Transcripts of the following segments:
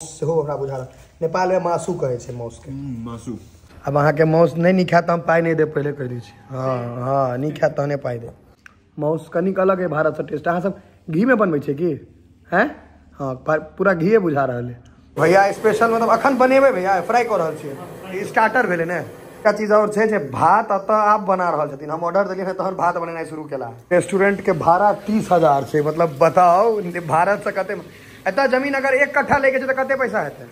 सेहो हमरा बुझा रहल। नेपालमे मासु कहै छै माउसके। मासु। आब अहाँके माउस नहि नीक हैत तऽ हम पाइ नहि देब, पहिले कहि दै छी। हँ हँ, नीक हैत तहने पाइ देब। माउस कनिक अलग है भारतसँ टेस्ट। अहाँ सब घीमे बनबै छियै की? हैं? हँ, पूरा घीए बुझा रहल है। भैया स्पेशल मतलब अखन बनेबै भैया, फ्राई कऽ रहल छियै। स्टार्टर भेलै ने। एकटा चीज आओर छै जे भात एतऽ आब बना रहल छथिन। हम ऑर्डर देलियै तहन भात बनेनाइ शुरू केला। रेस्टोरेंट के भाड़ा 30,000 छै। मतलब बताउ भारतसँ कते एतऽ जमीन अगर 1 कट्ठा लैके छै तऽ कते पैसा हेतै?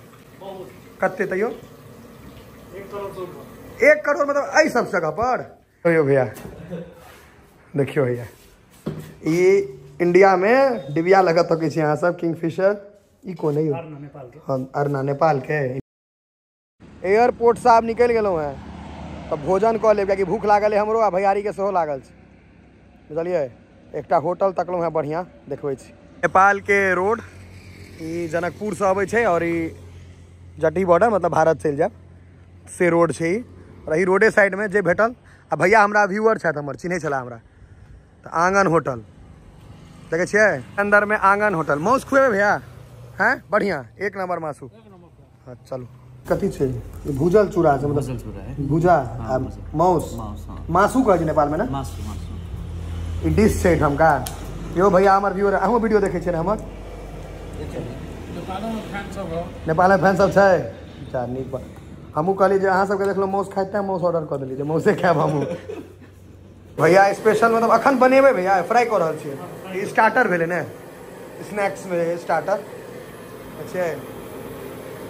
कते तैयो 1 करोड़ मतलब एहि सब जगह पर। कहियो भैया, देखियो भैया, ई इंडिया में डिबिया लगत सकै छी अहाँ सब, किंगफिशर। ई कोन है? नेपाल के। हाँ, अरना नेपाल के। एयरपोर्ट से आब निकलि गेलहुँ हेँ तऽ भोजन कऽ लेब, कियाकि भूख लागल है हमरो आ भैयारी के सेहो लागल छै, बुझलियै। एकटा होटल तकलहुँ हेँ बढ़िआँ, देखबै छी। नेपाल के रोड ई जनकपुर से अबै छै और ई जटी बॉर्डर मतलब भारत चलि जायब से रोड छै ई। और एहि रोडे साइडमे जे भेटल, आ भैया हमरा व्यूअर छथि हमर, चिन्है छलाह हमरा, तऽ आँगन होटल देखै छियै अन्दरमे, आँगन होटल। माउस खुएबै भैया? हैं, बढ़िआँ, 1 नंबर मासु। हाँ चलू। कथी छै ई? भूजल चूड़ा छै, मतलब भूजा आ माउस। मासु कहै छै नेपालमे ने? ई डिश छै एहिठामका। यौ भैया हमर व्यूअर, अहूँ वीडियो देखै छियै ने हमर? नेपालमे फैन सब छै। अच्छा नीक बात। हमहूँ कहलियै जे अहाँ सबके देखलहुँ माउस खाइत तेँ माउस ऑर्डर कऽ देलियै जे माउसे खायब हमहूँ। भैया स्पेशल मतलब अखन बनेबै भैया, फ्राई कऽ रहल छियै। स्टार्टर भेलै ने, स्नैक्समे स्टार्टर। अच्छा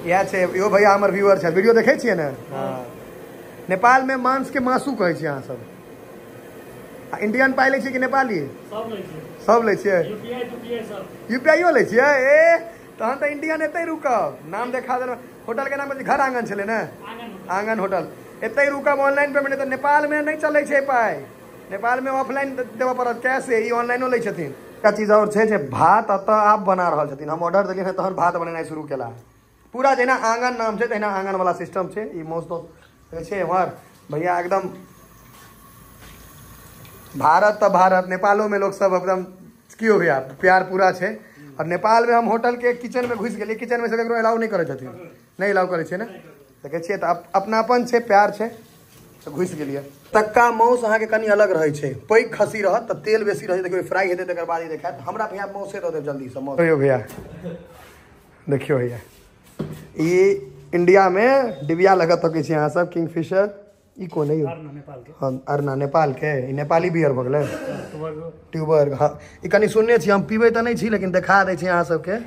इएह छै। इहो भैया हमर व्यूअर छै, वीडियो देखै छियै ने? हँ। नेपालमे मांसके मासु कहै छियै अहाँ सब। आ इंडियन पाइ लै छियै कि नेपाली? सब लै छियै। यूपीआईओ लै छियै? ए तहन तऽ इंडियन एतै रुकब। नाम देखा देलहुँ होटलके नाम, घर आँगन छलै ने, आँगन होटल। एतै रुकब, ऑनलाइन पेमेंट। तऽ नेपालमे नहि चलै छै पाइ, नेपालमे ऑफलाइन देबऽ पड़त कैश। ई ऑनलाइनो लै छथिन। एकटा चीज आओर छै जे भात एतऽ आब बना रहल छथिन। हम ऑर्डर देलियै तहन भात बनेनाइ शुरू केला। पूरा जेना आँगन नाम छै तहिना आँगन वाला सिस्टम छै। ई मौस तऽ छै एम्हर भैया एकदम भारत तऽ भारत, नेपालोमे लोक सब एकदम की हो भैया प्यार पूरा छै। और नेपालमे हम होटलके किचनमे घुसि गेलियै, किचनमे से ककरो अलाउ नहि करै छथिन, नहि अलाउ करै छै ने, देखै छियै। तऽ अपनापन छै, प्यार छै, तऽ घुसि गेलियै। तक्का माउस अहाँके कनि अलग रहै छै, पैघ खस्सी रहत तऽ तेल बेसी रहै छै। देखियौ फ्राई हेतै तकर बाद ई देखायत। हमरा भैया माउसे दऽ देब जल्दीसँ। माउस कहियो भैया, देखियौ भैया, ई इंडियामे डिबिया लगत सकै छी अहाँ सब, किंगफिशर। ई कोन है? नेपाल के। हाँ, अरना नेपाल के। ई नेपाली बियर भऽ गेलै, ट्यूबर्ग। हाँ, ई कनि सुनने छी हम, पीबै तऽ नहि छी लेकिन देखा दै छी अहाँ सबके।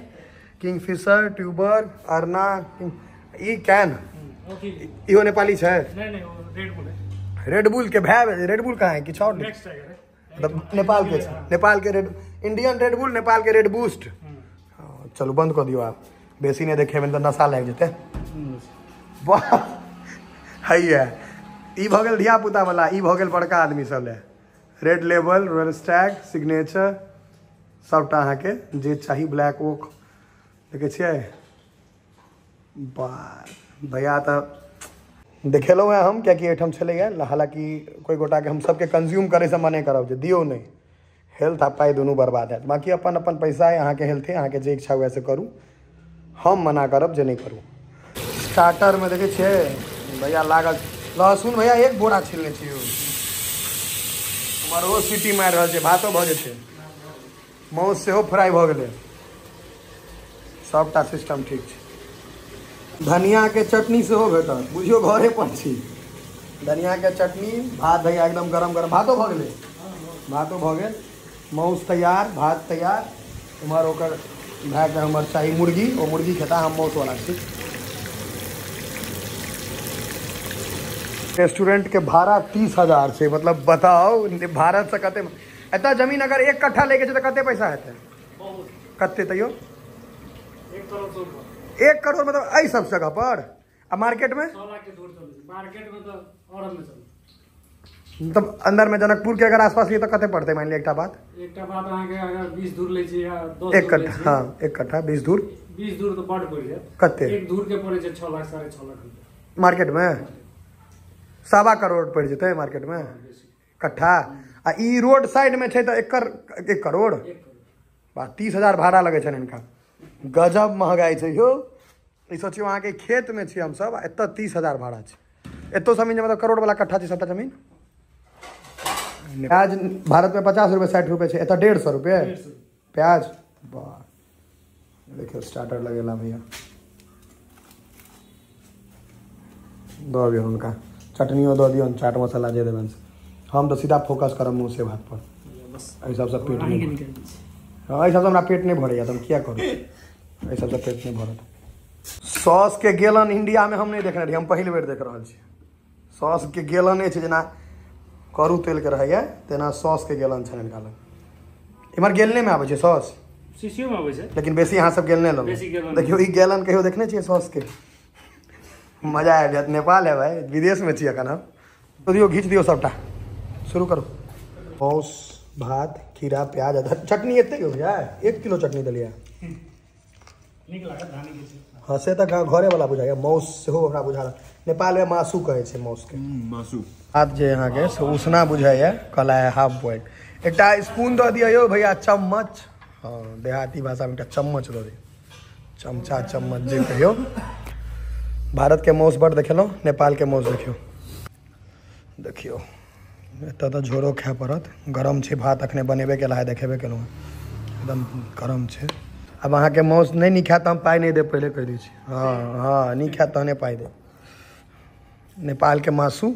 किंगफिशर, ट्यूबर्ग, अरना, ई can, इहो नेपाली छै? रेड बुल के भाय, रेड बुल कहाँ है? किछु आओर नेपाल के छै, नेपाल के रेड, इंडियन रेड बुल, नेपाल के रेड बूस्ट। चलू बंद कऽ दियौ, आब बेसी नहि देखेबै तऽ नशा लागि जेतै। वाह हैया, ई भऽ गेल धियापुता वाला, ई भऽ गेल बड़का आदमी सब लए। Red label, royal stag, signature, सबटा अहाँके जे चाही। ब्लैक ओक देखै छियै। वाह भैया तऽ देखेलहुँ हेँ हम, कियाकि एहिठाम छलैए। हालाँकि कोइ गोटाके हम सबके कंज्यूम करैसँ मने करब जे दियौ नहि, हेल्थ आ पाइ दुनू बर्बाद हैत। बाँकी अपन अपन पैसा अइ, अहाँके हेल्थ अइ, अहाँके जे इच्छा हुए से करू, हम मना करब जे नहि करू। स्टार्टरमे देखै छियै भैया लागल लहसुन। भैया 1 बोरा छिलने छियै, हमर ओ सीटी मारि रहल छै, भातो भऽ जेतै, माउस सेहो फ्राई भऽ गेलै, सबटा सिस्टम ठीक छै। धनियाके चटनी सेहो भेटत, बुझियौ घरे पर छी। धनियाके चटनी, भात भैया एकदम गरम गरम, भातो भऽ गेलै, भातो भऽ गेल, माउस तैयार, भात तैयार। एम्हर ओकर भायके हमर चाही मुर्गी, ओ मुर्गी खेता, हम माउसवला छी। रेस्टोरेंट के भाड़ा 30,000 छै। मतलब बताउ भारतसँ कते एतऽ जमीन अगर 1 कट्ठा लैके छै तऽ कते पैसा हेतै? कते तैयो 1 करोड़ मतलब एहि सब जगह पर। आ मार्केटमे मतलब अंदर में जनकपुर के अगर आसपास लिए तऽ कते पड़तै? मान लिअ एकटा बात, एकटा बात अहाँके अगर 20 धूर लै छी या 10 1 कट्ठा, हाँ 1 कट्ठा 20 धूर, 20 धूर तऽ बड पड़ि जायत। कते? 1 धूर के पड़ै छै 6 लाख, 6.5 लाख रुपया मार्केट में। 1.25 करोड़ पड़ि जेतै मार्केट में कट्ठा। आ ई रोड साइड में छै तऽ एकर 1 करोड़, 30,000 भाड़ा लगै छनि हिनका। गजब महगाई छै यौ। ई सोचियौ अहाँके खेतमे छी हमसब, एतऽ 30,000 भाड़ा छै। एतौ जमीन मतलब करोड़ वाला कट्ठा छै सबटा जमीन। प्याज भारत में 50 रुपये 60 रुपये छै, एतऽ 150 रुपये प्याज। वाह देखियौ स्टार्टर लगेला भैया, दऽ दियौ हुनका चटनियो दऽ दियौन, चाट मसाला जे देबनि। हम तऽ सीधा फोकस करब मौसे भात पर, एहि सबसँ पेट नहि, हँ एहि सबसँ हमरा पेट नहि भरैया तऽ हम किया करू, एहि सबसँ पेट नहि भरत। सॉस के गैलन इंडिया में हम नहीं देखने रही, हम पहिल बेर देख रहल छी। सॉस के गैलने छै, जेना करू तेल के रहैया तेना सॉस के गैलन छै हिनका लग। इम्हर गैलने में आबै छै सॉस, शीशियो में आबै छै, लेकिन बेसी अहाँ सब गैलने लेबै। देखियौ ई गैलन कहियो देखने छियै सॉस के? मजा आबि जायत। नेपाल है भाई, विदेश में छी अखन हम। तो दियौ घीच दियौ सबटा, शुरू करू। मौस भात खीरा प्याज चटनी एते हो भैया, 1 किलो चटनी देलियै। नीक लागत धानी के छै। हाँ से तऽ घरे वाला बुझाइया। मौस सेहो हमरा बुझा रहल, नेपालमे मासु कहै छै मौस के। मासु भात जे अहाँके से उसना बुझाइया, कहला है हाफ बॉइल। एकटा स्पून दऽ दिअ यौ भैया, चम्मच, हाँ देहाती भाषामे एकटा चम्मच दऽ दियौ, चमचा चम्मच जे कहियौ। भारत के मौस बड़ देखेलहुँ, नेपाल के मौस देखियौ। देखियौ एतऽ तऽ झोरो खाय पड़त, गरम छै भात, अखने बनेबे केला है, देखेबे केलहुँ, एकदम गरम छै। अब अहाँके मौस नहि नीक हैत तऽ हम पाइ नहि देब, पहिले कहि दै छी। हाँ हाँ नीक हैत तहने पाइ देब। नेपालके मासु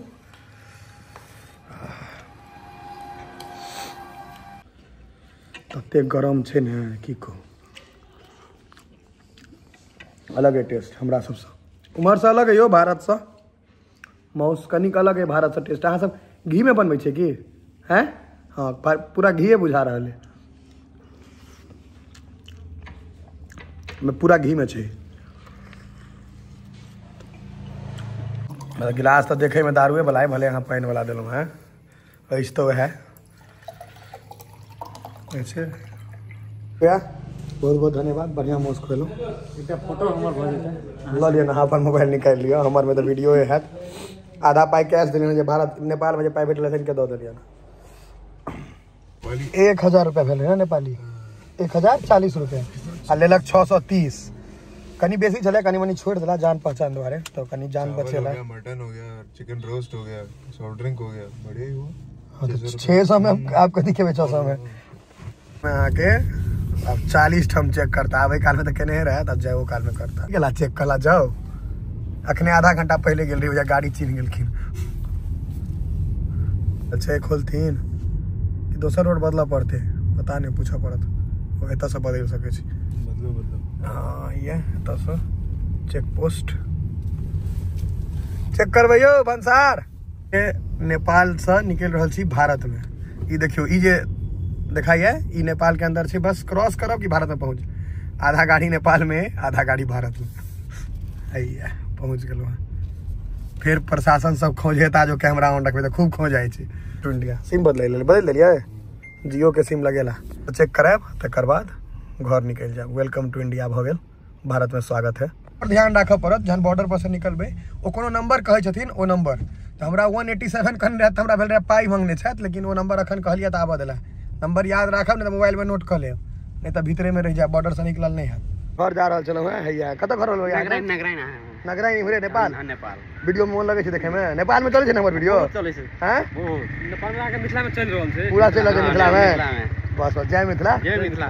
ततेक गरम छै ने की कहू, अलगे टेस्ट हमरा सबसँ, उम्हरसँ अलग है यौ भारतसँ। मौस कनिक अलग है भारतसँ टेस्ट। अहाँ सब घीमे बनबै छियै की? हैं हाँ पूरा घीए बुझा रहल है, पूरा घी में छै। मतलब गिलास तऽ देखैमे दारुए वाला है, भले अहाँ पानि वाला देलहुँ हैं, अछि तऽ वएह ऐसे। भैया बहुत बहुत धन्यवाद, बढ़िआँ मौस खुएलहुँ। एकटा फोटो हमर भऽ जेतै, लऽ लिअ ने, अहाँ अपन मोबाइल निकालि लिअ, हमरमे तऽ वीडियो हैत। आधा पाइ कैश देलियनि, जे भारत नेपालमे जे पाइ भेटल तनिके दऽ देलियनि। 1000 रुपया भेलै ने नेपाली, 1040 रुपया, आ लेलक 630। कनी बेसी छलै, कनी मनी छोड़ि देला जान पहचान दुआरे, तऽ कनी जान बचेला। मटन हो गया, चिकन रोस्ट हो गया, सॉफ्ट ड्रिंक हो गया, बढ़िया ही हुआ। 600 में आप कथी खेबै 600 में? अहाँके अब 40 ठाम चेक करता, आबै कालमे तऽ केने रहै, तब जाओ कालमे करता। गेला चेक कला जाओ, अखने आधा घंटा पहिले गेल रही, गाड़ी चिन्ह गेलखिन। अच्छा खोलथिन कि दोसर रोड बदलऽ पड़तै, पता नहि, पूछऽ पड़त। एतऽसँ बदलि सकै छी। हाँ ये एतऽसँ चेक पोस्ट चेक करबै यौ भन्सार। नेपालसँ निकलि रहल छी भारतमे। ई देखियौ, ई जे देखाइए ई नेपालके अंदर छै, बस क्रॉस करब कि भारतमे पहुँच। आधा गाड़ी नेपालमे, आधा गाड़ी भारतमे। हैया पहुँच गेलहुँ हँ। फेर प्रशासन सब खोजेता जो कैमरा ऑन रखबै तऽ खूब खोज जाइ छै। इंडिया सिम बदलि बदलि देलियै, जियो के सिम लगेला। चेक करायब तकर बाद घर निकलि जायब। Welcome to India भऽ गेल, भारतमे स्वागत है। और ध्यान राखऽ पड़त जहन बॉर्डर पर से निकलबै, ओ कोनो नंबर कहै छथिन, ओ नंबर तऽ हमरा 187 कहने रहै, तऽ हमरा भेल रहै पाइ मांगने छथि, लेकिन ओ नंबर अखन कहलियै तऽ आबऽ देला। नंबर याद राखब, नहि तऽ मोबाइलमे नोट कऽ लेब, नहि तऽ भीतरेमे रहि जायब, बॉर्डर से निकलल नहि हैत। घर जा रहल छलहुँ हेँ। हैया कतऽ घर भेल? नगराइन इम्हरे नेपाल। नेपाल वीडियो मोन लगै छै देखैमे? नेपालमे चलै छै ने हमर वीडियो? चलै छै, हैं बहुत। नेपाल में मिथिला में चलि रहल छै, पूरा चलि रहल छै मिथिला में। बस बस, जय मिथिला, जय मिथिला।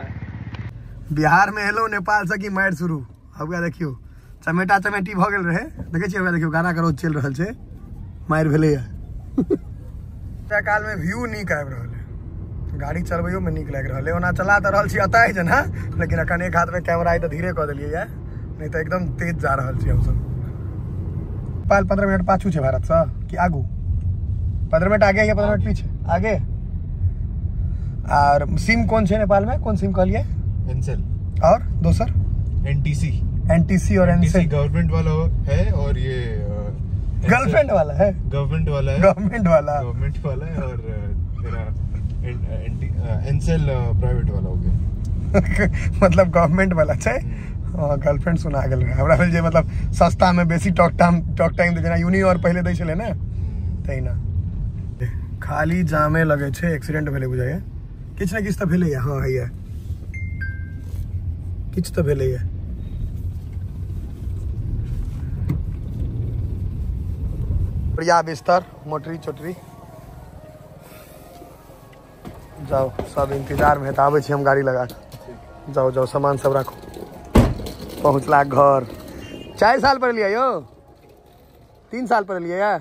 बिहार में एलहुँ नेपाल से कि मारि शुरू। अब देखियौ चमेटा चमेटी भऽ गेल रहै, देखै छियै देखियौ गाना के रोज चलि रहल छै, मारि भेलैया। काल में व्यू नीक आबि रहल है, गाड़ी चलबैयो में नीक लागि रहल है। ओना चला तऽ रहल छी एतऽ जेना, लेकिन अखन एक हाथ में कैमरा है तऽ धीरे कऽ देलियै या, नहि तऽ एकदम तेज जा रहल छी हमसब। नेपाल 15 मिनट पाछू छै भारतसँ कि आगू? 15 मिनट आगे या 15 मिनट पीछे? आगे। और सिम कोन छै नेपाल में? कोन सिम कहलियै? एनसेल। और दोसर? एनटीसी। एनटीसी और एनसेल गवर्नमेंट वाला है, और ये गर्लफ्रेंड वाला है। गवर्नमेंट वाला है, गवर्नमेंट वाला, गवर्नमेंट वाला है, और तेरा एनसेल प्राइवेट वाला हो गया। मतलब गवर्नमेंट वाला छै, गर्लफ्रेंड सुना गेल रहे हमरा, भेल जे मतलब सस्ता में बेसी टॉक टाइम जेना यूनि और पहिले दै छलै ने, तहिना। खाली जामे लगै छै, एक्सीडेंट भेलै बुझाइया, किछु ने किछु तऽ भेलैया। हाँ हैया किछु तऽ भेलैया। बोरिया बिस्तर मोटरी चोटरी। जाओ सब इंतजार में है, आबै छी हम गाड़ी लगा के। जाओ जाओ सामान सब राखू। पहुँचला घर 4 साल पर लिया यो, 3 साल पर लिया।